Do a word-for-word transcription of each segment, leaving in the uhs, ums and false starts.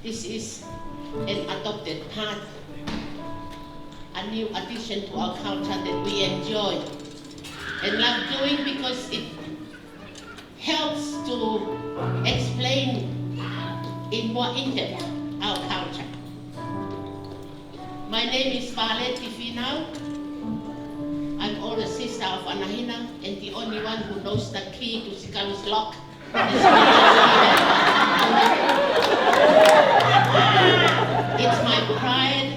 This is an adopted part, a new addition to our culture that we enjoy and love doing because it helps to explain in more in depth our culture. My name is Vale Tifinau. I'm older sister of Anahina and the only one who knows the key to Sikalu's lock. It's my pride,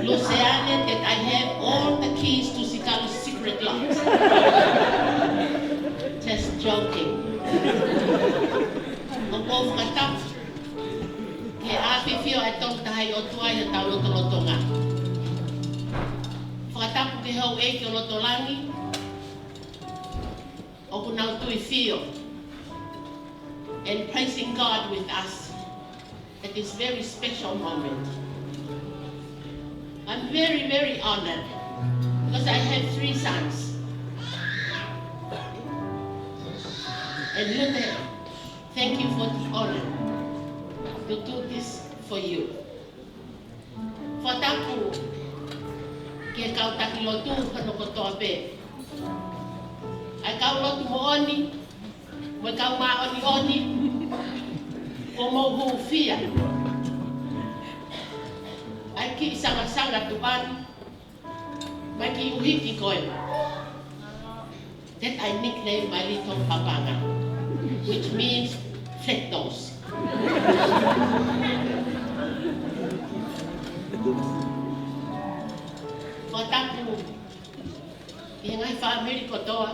Luseane, that I have all the keys to Sikalu's secret locks. Just joking. ʻOku ou fakatapu ki he ʻafifio ʻa e Tolu Tahaʻi ʻOtua ʻi hotau lotolotonga. Fakatapu ki he houʻeiki ʻo loto langi ʻoku nau tuifio and praising God with us at this very special moment. I'm very, very honored because I have three sons. And Lute, thank you for the honor to do this for you. Fakatapu ki he kau taki lotu hono kotoa pē. ʻA e kau lotu moʻoni, mo e kau māʻoniʻoni, ʻoku mou hūfia ʻa e kiʻi sangasanga tuʻa ni, mai ki ʻUhiki ko ē, that I nickname my little papanga, which means flat nose. Fakatapu ki he ngaahi fāmili kotoa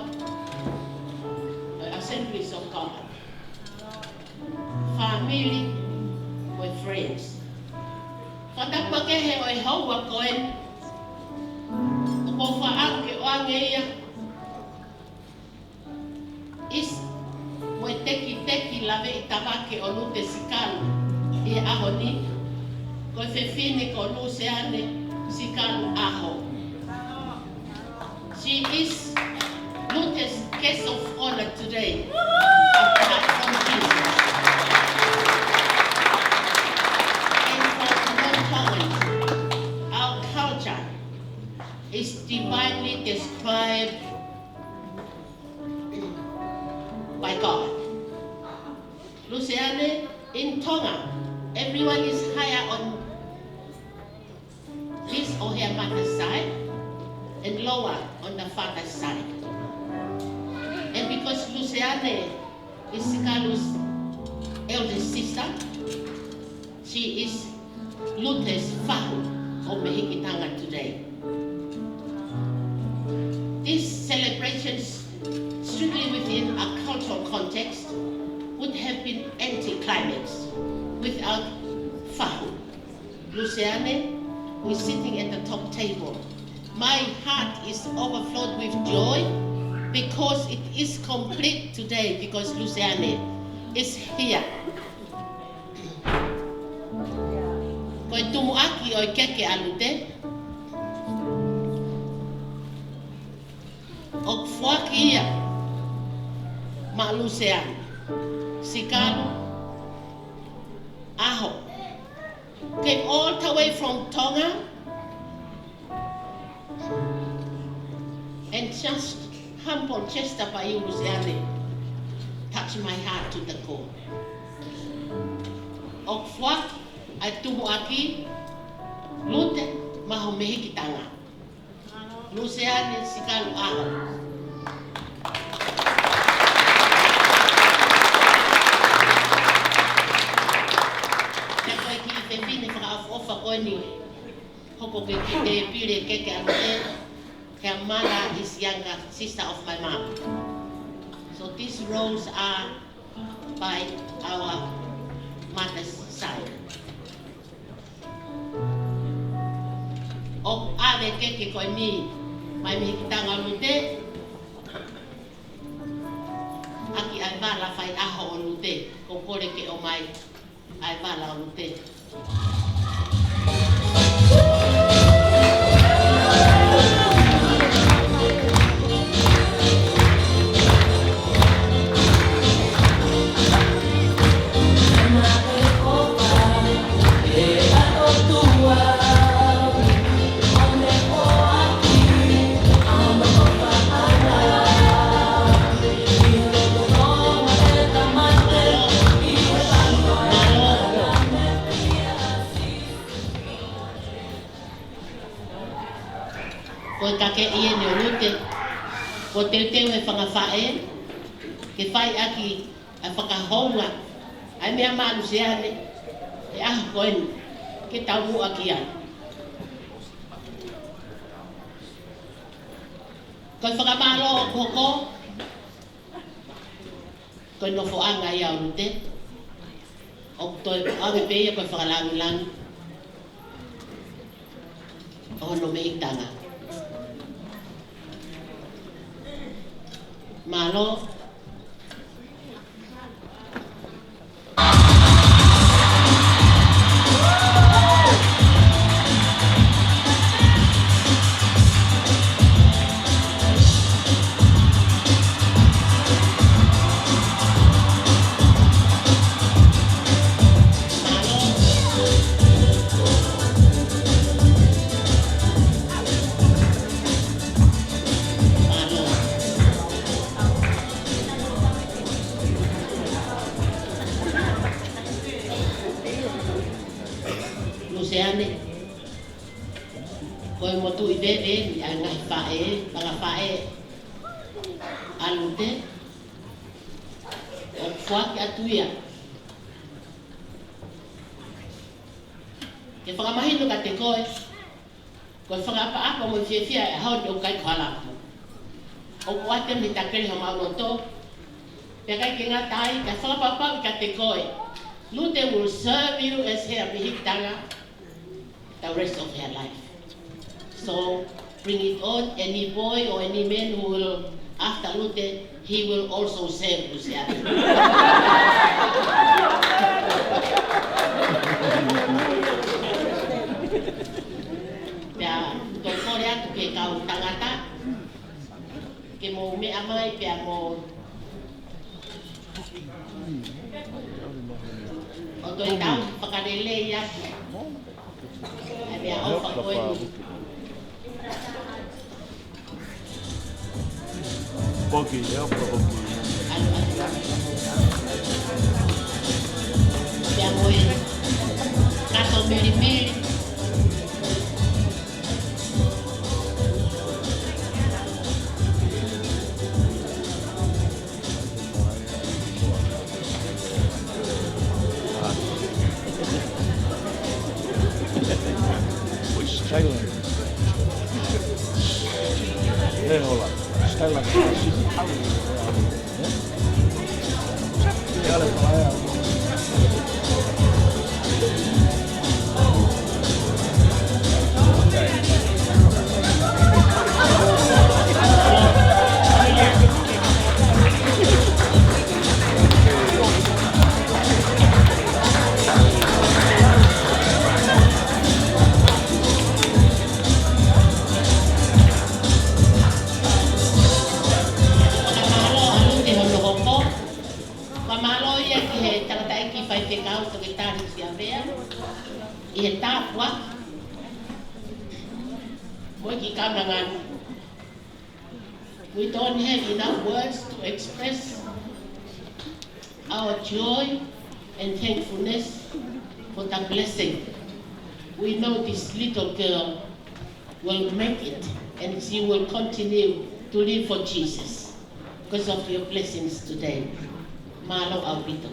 ʻo e Assemblies of God. Fāmili mo e friends. Fakatapu makehe ʻo e houa ko eni. ʻOku ou faʻa ke ʻoange ia ʻi he mo e tekiteki laveʻi tavake ʻo Lute Sikalu ʻi he ʻaho ni, ko e fefine ko Luseane Sikalu ʻAho. She is Lute's guest of honor today, apart from Jesus. And for Tongan, our culture is divinely described by God. Luseane, in Tonga, everyone is higher on his or her mother's side and lower on the father's side. And because Luseane is Sikalu's eldest sister, she is Lute's fahu ʻo Mehikitanga today. These celebrations, strictly within a cultural context, would have been anticlimax without fahu Luseane, who is sitting at the top table. My heart is overflowed with joy because it is complete today because Luseane is here. Ko e tumuʻaki ʻo e keke ʻa Lute, ʻoku foaki ia maʻa Luseane Sikalu ʻAho. Came all the way from Tonga. And just humble gesture by you, Luseane, touch my heart to the core. ʻOku foaki ʻa e tumuʻaki Lute maʻa Mehikitanga. Luseane Sikalu ʻAho. Pea ko e kiʻi fefine fakaʻofoʻofa ko eni, hoko ki he kiʻi tēpile keke ʻa Lute. Her mother is younger sister of my mom. So these roles are by our mother's side. ʻOku ʻave keke ko eni mei Mehikitanga ʻo Lute, ʻaki ʻa e vala faiʻaho ʻo Lute, ʻoku kole ke ʻomai ʻa e vala ʻo Lute. Ko e kakeʻi eni ʻo Lute, ko e teuteu ʻa e fanga faʻē ke fai ʻaki ʻa e fakahounga ʻa e meʻa maʻa Luseane he ʻaho ko eni ke taumuʻa ki ai. Ko e fakamālō ʻoku hoko, ko e nofoʻanga ia ʻo Lute, ʻoku toe ʻave pē ia ko e fakalāngilangi ʻo hono meʻitanga. Mālō. Luseane, ko e motuʻi veve eni ʻa e ngaahi faʻē, fanga faʻē ʻa Lute, ʻoku foaki atu ia ke fakamahino kiate koe ko e fakaʻapaʻapa mo e fiefia ʻa e ʻaho ni ʻoku ʻikai ko ha lapu. ʻOku ʻoatu mei he takele homau loto, pea ʻikai ke ngata ai, kae fakapapauʻi kiate koe, Lute will serve you as her mehikitanga the rest of her life. So bring it on, any boy or any man who will after Lute, he will also serve Luseane. Pea toe kole atu ki he kau tangata ke mou meʻa mai pea mou ʻo toe tau fakalelei atu ʻa e meʻaʻofa ko eni. Poki, ʻe, poki. Pea mo e kato milimili. Which Thailand? ʻE, hola. Thailand. Fakamālō ʻa Lute hono hoko. Fakamālō ia ki he tangataʻeiki faifekau Toketā Lute Siavea ʻi he tāpuaki mo e kiʻi kaunanga ni. We don't have enough words to express our joy and thankfulness for the blessing. We know this little girl will make it and she will continue to live for Jesus because of your blessings today. Mālō ʻaupito.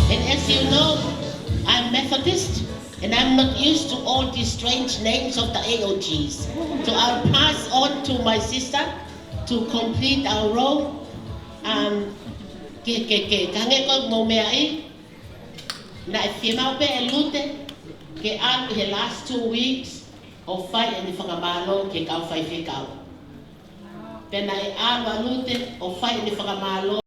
And as you know, I'm Methodist, and I'm not used to all these strange names of the A O Gs. So I'll pass on to my sister to complete our role. Um, ke, ke, ke, ka hangē ko e mou meaʻi, naʻe fiemaʻu pē ʻe Lute ke ʻalu he last two weeks ʻo fai ʻene fakamālō ki he kau faifekau. Pea naʻe ʻalu ʻa Lute ʻo fai ʻene fakamālō